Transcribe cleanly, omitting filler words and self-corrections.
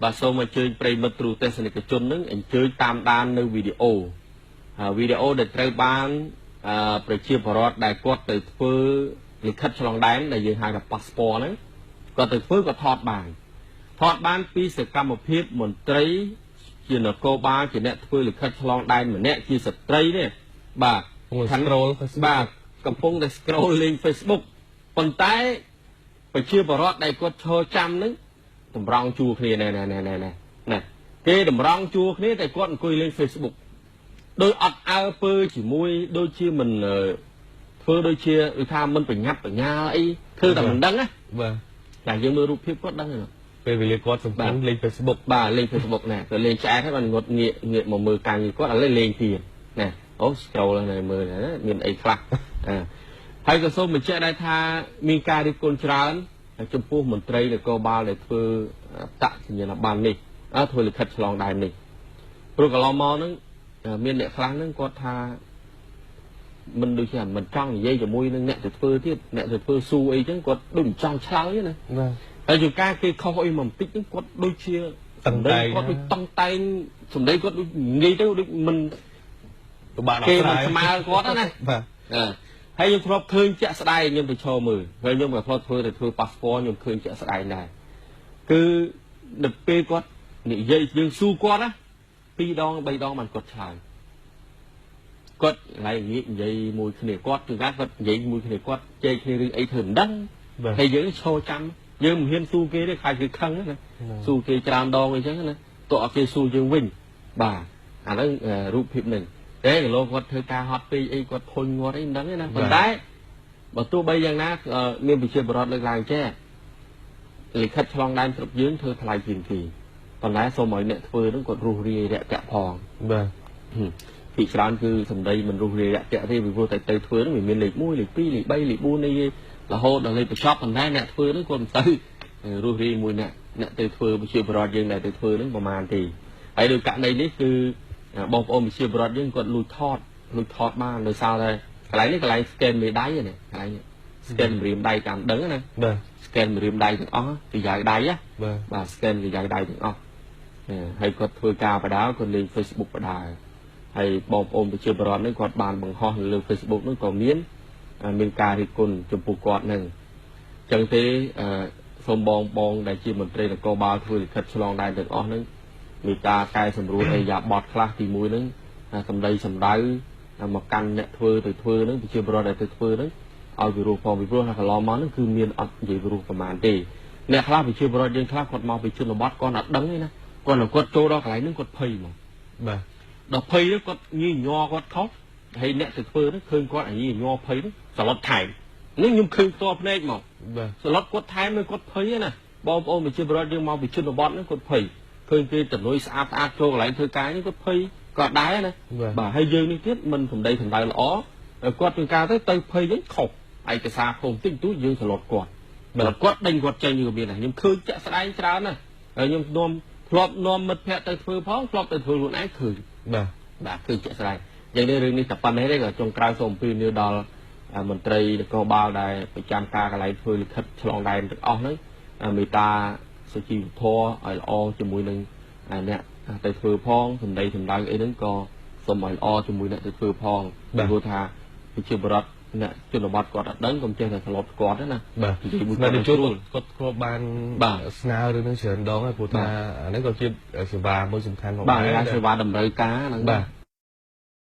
បាទសូមអញ្ជើញប្រិយមិត្តទ្រូទស្សនិកជននឹងអញ្ជើញតាមដាននៅវីដេអូវីដេអូដែលត្រូវបានប្រជាពលរដ្ឋដែលគាត់ទៅធ្វើលិខិតឆ្លងដែនដែលយើងហៅថាប៉ាសពតហ្នឹងគាត់ទៅធ្វើក៏ថតបានពីសកម្មភាពមន្ត្រីជានគរបាលជាអ្នកធ្វើលិខិតឆ្លងដែនម្នាក់ជាស្ត្រីនេះបាទខាង scroll បាទកំពុងតែ scroll លេង Facebook ប៉ុន្តែប្រជាពលរដ្ឋដែលគាត់ឈរចាំហ្នឹងតម្រង់ជួរគ្នាណែណែណែណែណែគេតម្រង់ជួរគ្នាតែគាត់អង្គុយលេង Facebook ដោយអត់អើពើជាមួយដូចជាមិនធ្វើដូចជាដូចថាមិនប្រញាប់ប្រញាល់អីធ្វើតែមិនដឹងណាបាទតែយើងមើលរូបភាពគាត់ដឹងហ្នឹងពេលវេលាគាត់សំខាន់លេង Facebook បាទលេង Facebook ណែទៅលេងឆ្អែតហើយបានងត់ងាកងាកមកមើលការងារគាត់ឥឡូវលេងទៀតណែអូ scroll ហ្នឹងមើលមានអីខ្លះហើយក៏សូមបញ្ជាក់ដែរថាមានការរិះគន់ច្រើនចំពោះមន្ត្រីនគរបាលដែលធ្វើតសញ្ញាបត្រនេះធ្វើលិខិតឆ្លងដែននេះព្រោះកន្លងមកហ្នឹងមានអ្នកខ្លះហ្នឹងគាត់ថាមិនដូចជាមិនចង់និយាយជាមួយនឹងអ្នកទៅធ្វើទៀតអ្នកទៅធ្វើស៊ូអីចឹងគាត់ដូចមិនចង់ឆ្លើយណាបាទហើយជួនកាលគេខុសអីមកបន្តិចហ្នឹងគាត់ដូចជាតឹងតែងគាត់ដូចតឹងតែងសម្ដីគាត់ដូចនិយាយទៅដូចមិនពិបាកដោះស្រាយគេមិនស្មើគាត់ណាបាទហើយខ្ញុំធ្លាប់ឃើញជាក់ស្ដែងខ្ញុំទៅឈរមើលហើយខ្ញុំក៏ធ្លាប់ធ្វើទៅធ្វើប៉ាសពតខ្ញុំឃើញជាក់ស្ដែងដែរគឺដល់ពេលគាត់និយាយយើងស៊ូគាត់ណា2ដង3ដងបានគាត់ឆ្លើយគាត់ឡែកងាកនិយាយមួយគ្នាគាត់ជួនកាលគាត់និយាយមួយគ្នាគាត់ជែកគ្នារឿងអីធ្វើមិនដឹងហើយយើងឈរចាំយើងមិនហ៊ានស៊ូគេទេខ្លាចគេខឹងណាស៊ូគេច្រើនដងអីចឹងណាតោះឲ្យគេស៊ូយើងវិញបាទអាហ្នឹងរូបភាពហ្នឹងតែគីឡូគាត់ធ្វើការហត់ពេកអីគាត់ធុញងាត់អីមិនដឹងទេណាប៉ុន្តែបើទោះបីយ៉ាងណាមានប្រជាពលរដ្ឋលើកឡើងចេះលិខិតឆ្លងដែនស្រុកយើងធ្វើថ្លៃជាងគេប៉ុន្តែសូមឲ្យអ្នកធ្វើហ្នឹងគាត់រុះរាយរាក់ទាក់ផងបាទពីច្រើនគឺសម្ដីមិនរុះរាយរាក់ទាក់ទេពីព្រោះតែទៅធ្វើហ្នឹងវាមានលេខ1លេខ2លេខ3លេខ4នេះរហូតដល់លេខបញ្ចប់ប៉ុន្តែអ្នកធ្វើហ្នឹងគាត់មិនទៅរុះរាយមួយអ្នកទៅធ្វើប្រជាពលរដ្ឋយើងដែលទៅធ្វើហ្នឹងប្រហែលទេហើយដោយករណីនេះគឺបងប្អូនប្រជាពលរដ្ឋយើងគាត់លួចថតបានដោយសារតែកន្លែងនេះកន្លែង scan មេដៃនេះកន្លែងនេះ scan ម្រាមដៃតាមដឹងណាបាទ scan ម្រាមដៃទាំងអស់ពីយ៉ៅដៃណាបាទ scan ពីយ៉ៅដៃទាំងអស់ហើយគាត់ធ្វើការបដាគាត់លេង Facebook បដាហើយបងប្អូនប្រជាពលរដ្ឋនេះគាត់បានបង្ហោះនៅលើ Facebook នោះក៏មានការរិះគន់ចំពោះគាត់នឹងចឹងទេសូមបងដែលជាមន្ត្រីនគរបាលធ្វើលិខិតឆ្លងដែនទាំងអស់ហ្នឹងមេត្តាកែសម្រួលអីយ៉ាបត់ខ្លះទី1ហ្នឹងសម្ដីសម្ដៅមកកាន់អ្នកធ្វើទៅធ្វើហ្នឹងប្រជាពលរដ្ឋដែលទៅធ្វើហ្នឹងឲ្យពិរោះផងពីព្រោះថាកន្លងមកហ្នឹងគឺមានអត់និយាយពិរោះប្រហែលទេអ្នកខ្លះប្រជាពលរដ្ឋយើងខ្លះគាត់មកពីជនបទគាត់អត់ដឹងទេណាគាត់គាត់ចូលដល់កន្លែងហ្នឹងគាត់ភ័យហ្មងបាទដល់ភ័យហ្នឹងគាត់ញីញ័រគាត់ខុសហើយអ្នកទៅធ្វើហ្នឹងឃើញគាត់ញីញ័រភ័យហ្នឹងសឡុតថែមនេះខ្ញុំឃើញផ្ទាល់ភ្នែកមកបាទសឡុតគាត់ថែមនឹងគាត់ភ័យណាបងប្អូនប្រជាពលរដ្ឋយើងមកពីជនបទហ្នឹងគាត់ភ័យឃើញគេតនុយស្អាតស្អាតចូលកន្លែងធ្វើការនេះគាត់ភ័យគាត់ដែរណាបាទហើយយើងនេះទៀតមិនសម្ដីសម្ដៅល្អគាត់ធ្វើការទៅភ័យវិញខុសឯកសារខុសតិចតួចយើងសឡុតគាត់បាទគាត់ដេញគាត់ចេញក៏មានដែរខ្ញុំឃើញជាក់ស្ដែងច្រើនណាស់ហើយខ្ញុំនាំធ្លាប់នាំមិត្តភ័ក្តិទៅធ្វើផងធ្លាប់ទៅធ្វើខ្លួនឯងឃើញបាទបាទឃើញជាក់ស្ដែងយ៉ាងនេះរឿងនេះតែប៉ុណ្ណេះទេក៏ចុងក្រោយសូមអំពាវនាវដល់មន្ត្រីនគរបាលដែលប្រចាំការកន្លែងធ្វើលិខិតឆ្លងដែនទាំងអស់ហ្នឹងមេត្តាសុជីវធម៌ឲ្យល្អជាមួយនឹងអ្នកទៅធ្វើផងសម្ដីសម្ដៅអីហ្នឹងក៏សូមឲ្យល្អជាមួយអ្នកទៅធ្វើផងព្រោះថាប្រជាពលរដ្ឋអ្នកជនបទគាត់អត់ដឹងកុំចេះតែស្លុតគាត់ទេណាបាទស្នើទៅជួលគាត់ធ្លាប់បានស្នើរឿងហ្នឹងច្រើនដងហើយព្រោះថាអាហ្នឹងក៏ជាសេវាមួយសំខាន់ផងដែរបាទសេវាតម្រូវការហ្នឹងបាទ